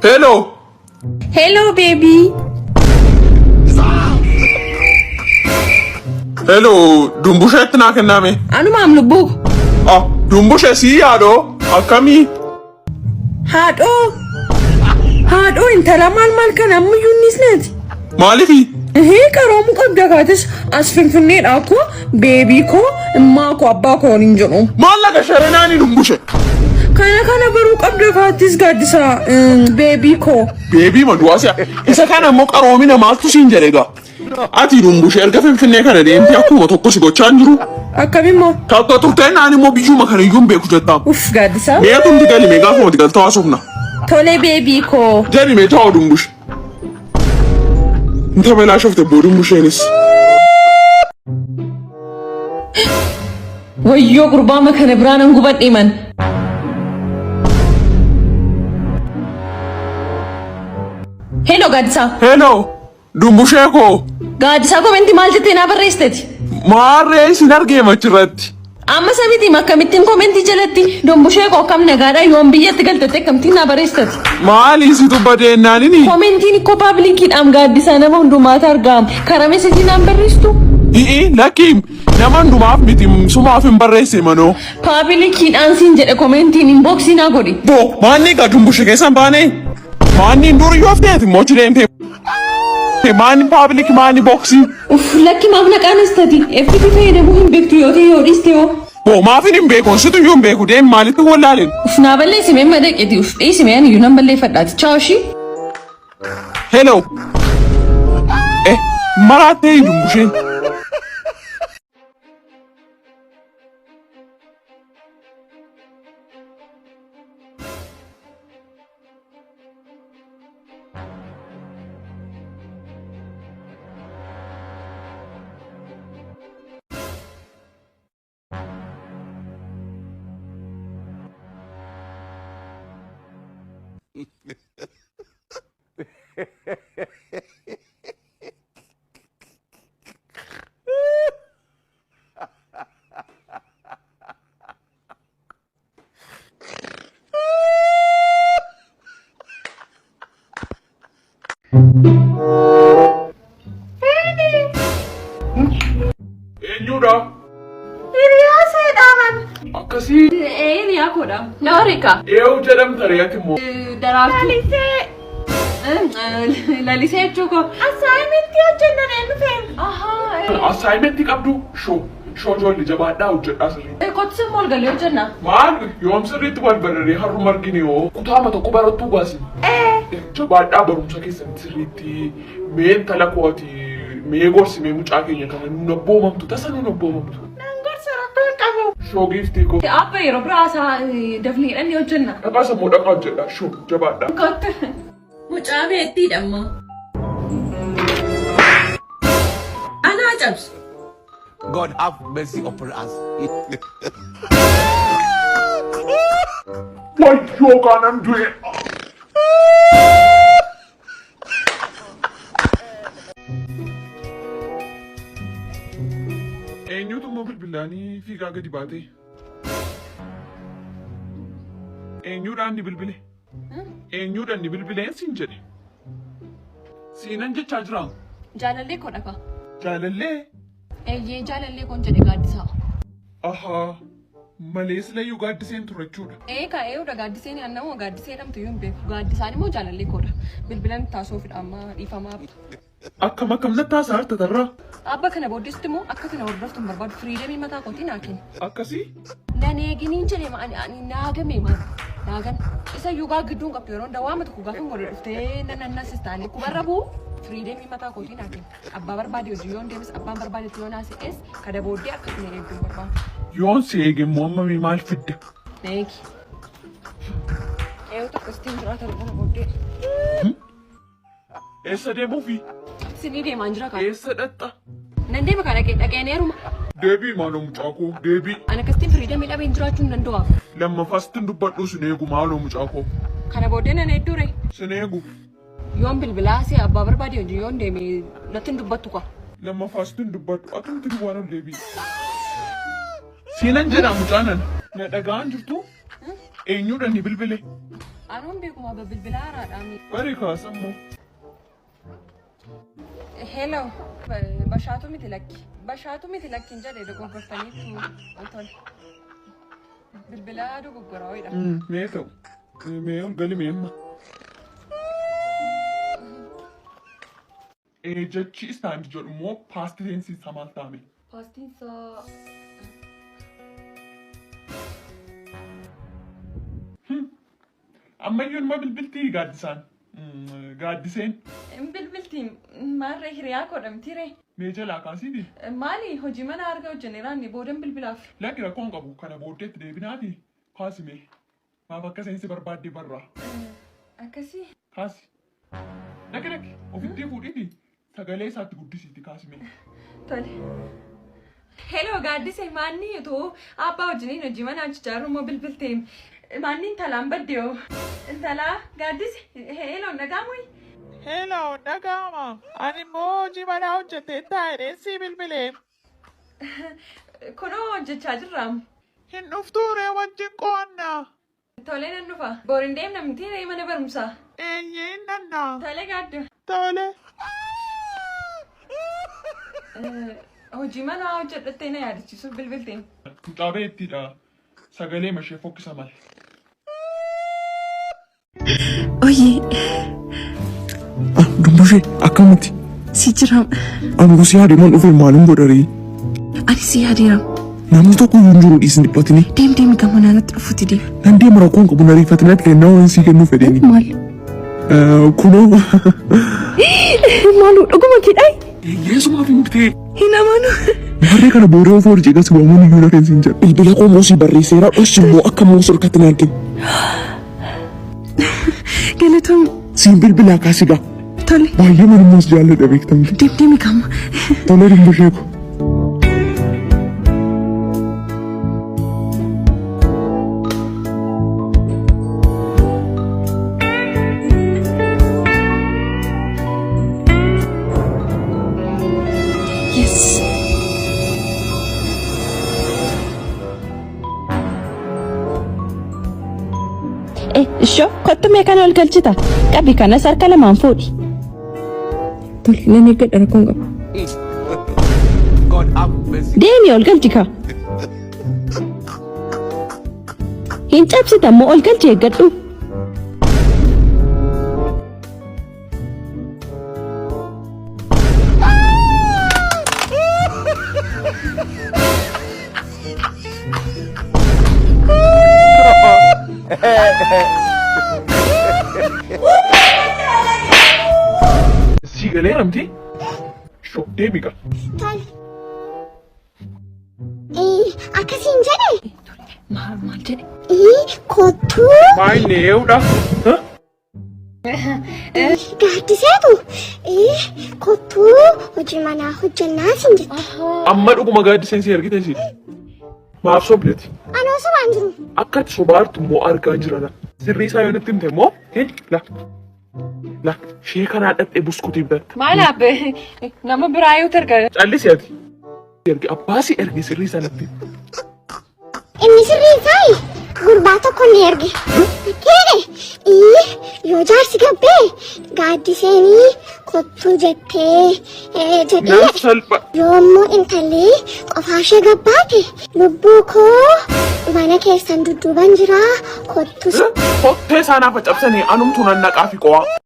Hello. Hello baby. Hello. Dumbusheetti naa kenname. Anumaam lubbuu. Ah, dumbushe sii yaadoo akkamii? Haadhoo. Haadhoo intala maal maal kana ammayyuu inni isneeti. Maalifi? Ehee qaroomuu qabda kaatis as finfinneedha koo beebii koo immaa koo abbaa koo hin jedhu. Maal laga sharenaani dumbushe? Kana kana baruu qabda kaatis gaaddisa beebii koo. Beebii madu'aa si'a. Isa kana immoo qaroomina maaltu siin jedhe egaa? Ati dumbushe erga finfinnee kana deemtee akkuma tokko si gochaa hin jiru. Akkamimmoo? Takka turteen naan immoo biyyuma kana iyyuu hin beeku jettaa. Uff gaaddisa. Mee atumti gali mee gaafuma ati galta haasofna. Tole beebii koo. Jedhi mee taa'u dumbushe. Hin tabalaashofte boo dumbusheenis. Wayyoo gurbaama kana biraa nan gubadhe man. Hello Gaaddisaa. Hello. Dumbushee koo. Gaaddisaa komentii maal jettee naa barreessiteeti? Maarree isin argeema achirratti. Amma samitiin akkamittiin komentii jalatti dombushee koo akkam nagaadha yoom biyyatti galtette akkamittiin naa barreessiteeti? Maali situ badeennaaninii? Komentiin ikkoo paablikiidhaam gaaddisaa nama hundumaatu argaam. Karaa meesejii naan barreessitu? Hi'i lakki nama hundumaaf miti sumaaf hin barreesse manoo. Paabilikiidhaan siin jedhe komentiin inboksii naa godhi. Boo maanni egaa dumbushe keessa hin baane? Maanni hin duriyyuu hafteeti immoo achi deemtee. Maanni paabilik maanni boksii. Uff lakki maaf na qaanestati? FB fayyadamuu hin beektu yoo ta'e yoo dhiiste hoo? Boo maafin hin beeku situ iyyuu hin beeku deem maalitti wallaaleen? Uff naa balleessi mee madaqiti uff dhiisi mee ani iyyuu nan balleeffadhaati. Chaaw ishii. Hello. Eh maraattee dumbusheen. Eenyudha? Hiriyaa seedhaaman. Akkasii Ee hiriyaa koodha. Na wareeka. eewu jedhamta re'ati immoo. Daraartuu. Lalisee. Lalisee jechuu koo. Assaayimentii hojjennan eenyu fe'e? Ahaa. Assaayimentii qabdu shoo shoo ijoollee jabaadhaa hojjedhaa sirrii. Kottu immoo ol galee hojjenna. Maal yoom sirriitti wal bararee har'uma argine yoo kutaama tokko barattuu baasi. Jabaadhaa barumsa keessatti sirriitti mee intala kooti mee gorsi mee mucaa keenya kana nuun abboomamtu tasa nuun abboomamtu. Nan gorsa rakkoon qabu. Shoo giiftii koo. Abba yeroo biraa isaa dafnee hidhannee hojjenna. Dhaqaa sammuu dhaqaa hojjedhaa shoo jabaadhaa. Kottu. Mucaa beettiidha ammoo. Anaa cabsu. God have mercy upon us. Wayyoo kaanan du'e. Eenyutu immoo bilbilaanii fiigaa gadi baatee? Eenyuudhaan ni bilbile? Eenyuudhaan ni bilbileen siin jedhe? Siinan jechaa jira. Jaalallee koo dhafa. Jaalallee? Eeyyee jaalallee koon jedhe gaaddisaa. Ahaa. Malee silayyuu gaaddiseen ture jechuudha. Ee ka eeyyuudha gaaddiseen annamoo gaaddisee jedhamtu iyyuu hin beeku. Gaaddisaan immoo jaalallee koodha. Bilbilan taasoo amma dhiifamaa. Akkam akkam natti haasaa jirta tarraa? Abba kana booddeessitti immoo akka kana hordoftu hin barbaadu. Firiidamii mataa kootii naa kenni. Akkasii? Nan eeginiin jedhe ma ani ani naagame maal naagan isa iyyuu gaa gidduu hin qabdu yeroo hundaa waama tokko gaafa hin godhe dhuftee nan annasis ta'anii kubarra bu'u firiidamii mataa kootii naa kenni. Abbaa barbaade hojii yoon deemes abbaan barbaadetti yoo naasa'es kana booddee akka na eegdu hin barbaadu. Yoon si eege immoo amma mee maal fidda? Na eegi. Eeguutu. Akkasittiin jiraatan kana booddee. Eessa deemuufi? Sinii deemaan jira kaa. Eessa dhaxxa? Nan deema kaa dhaqee dhaqeen heeruma. Deebii maaloo mucaa koo deebii. Ani akkasittiin freedomii dhabeen jiraachuu hin danda'u. Lammaffaasittiin dubbadhu sin eegu maaloo mucaa koo. Kana booddee nan hedduu Sin eegu. Yoon bilbilaa see abbaa barbaade hojii yoon deeme natti hin dubbattu kwa. Lammaffaasittiin dubbadhu atumti duwwaan ol deebii. Siinan jedha mucaanan. Na dhaga'aan jirtu? Eenyudha ni bilbile? Anuun beekuma bilbilaa haaraadhaan. Bari kaasammoo. Hello. Bashaatu miti lakki. Bashaatu miti lakki hin jedhe dogoggortaniitu tole. Bilbilaa dogoggoraa wayiidha. Mee ta'u. Mee ol gali mee amma. Jechi stand jedhu immoo past tense isaa maal ta'ame? Pastiin isaa Ammayyuu ilma bilbiltii gaaddisaan. Gaaddiseen. Bilbiltiin maarree hiriyaa kodhamtiire. Mee jalaa kaasiiti. Maali hojii mana arga hojjenneeraan boodan bilbilaaf. Lakki rakkoon qabu kana booddeetti deebinaati kaasime. Maaf akka seensi barbaadde barraa. Akkasii. Kaasi. Lakki lakki ofitti fuudhiiti sagalee isaatti guddisiiti kaasime. Tole. Hello gaaddise maanni utuu abbaa wajjiniin hojii mana hojjechaa immoo bilbiltee maanni intalaan badde hoo. Intalaa gaaddise hello nagaa muyi. Hello, dhaga'ama. Ani immoo hojii manaa hojjettee taa'ee sii bilbilee. Kunoo hojjechaa jirra. Hin dhuftuu ree wajjin qo'annaa. Tolee nan dhufa. Borin deemna miti ree mana barumsaa. Eeyyee nannaa. Tolee gaaddu. Tole. Hojii manaa hojjedhattee na yaadachiisuuf bilbilteen. Mucaa beettiidha. Sagalee mashee fokkisa malee. Oye, Dumbushee akkamitti? si jira. Ani si yaade man dhufe maalin godharee? Ani si yaadeera. Namni tokko iyyuu hin jiru dhiisin dhiphatini. Deem deemi gama naannootti dhufuuti deem. Nan deema rakkoon qabu na riifatina kennaa waan sii kennuu fedheeni. Maal? Kunoo. Maaloo dhuguma keedhaa? Yeesumaaf hin bitee. Hin amanu. Harree kana booree ofii hojii gas waamuun iyyuu na keessa hin jedhu. Bilbila koo moosii barreesseera dhossi immoo akka moosii harkatti na arginu. Galatoom. Siin bilbilaa kaasigaa. Tole. Baay'ee mana moos jaalladha beektamti. Deem deemi gama. Tole dumbushee ko. Yes. Ishoo kottu mee kana ol galchita. Qabi kanas harka lamaan fuudhi. Tole nan eeggadha rakkoon qabu. God have mercy. Deemi ol galchi kaa. Hin cabsita immoo ol galchi eeggadhu. Si galeera miti? Shoo deemi gaa. Tole. Akkasiin jedhe. Maal maal jedhe? Kottuu Maayinni ee'uudha. Gaaddiseetu kottuu hojii manaa hojjennaa siin jette. Amma dhuguma gaaddiseen si argite si. Maaf sobdeeti? Ani osoo waan jiru. Akka ati sobaartu immoo argaa jira. Sirrii isaa yoo natti himte immoo la la ishee kanaa dhaqxee buskutii bitatta. Maal abbe nama biraa yoo targa. Callisi ati. Ergi abbaasii ergi sirrii isaa natti. Inni sirrii isaa gurbaa tokko ni erge. Keedhe yoo jaarsi gabbee gaaddiseenii kottuu jettee jedhee Nan salpha. yoommoo intalli qofaa ishee gabbaate lubbuu koo mana keessan dudduuban jira kottu Kottee isaa naaf cabsanii anumtu nan naqaa fi qo'aa.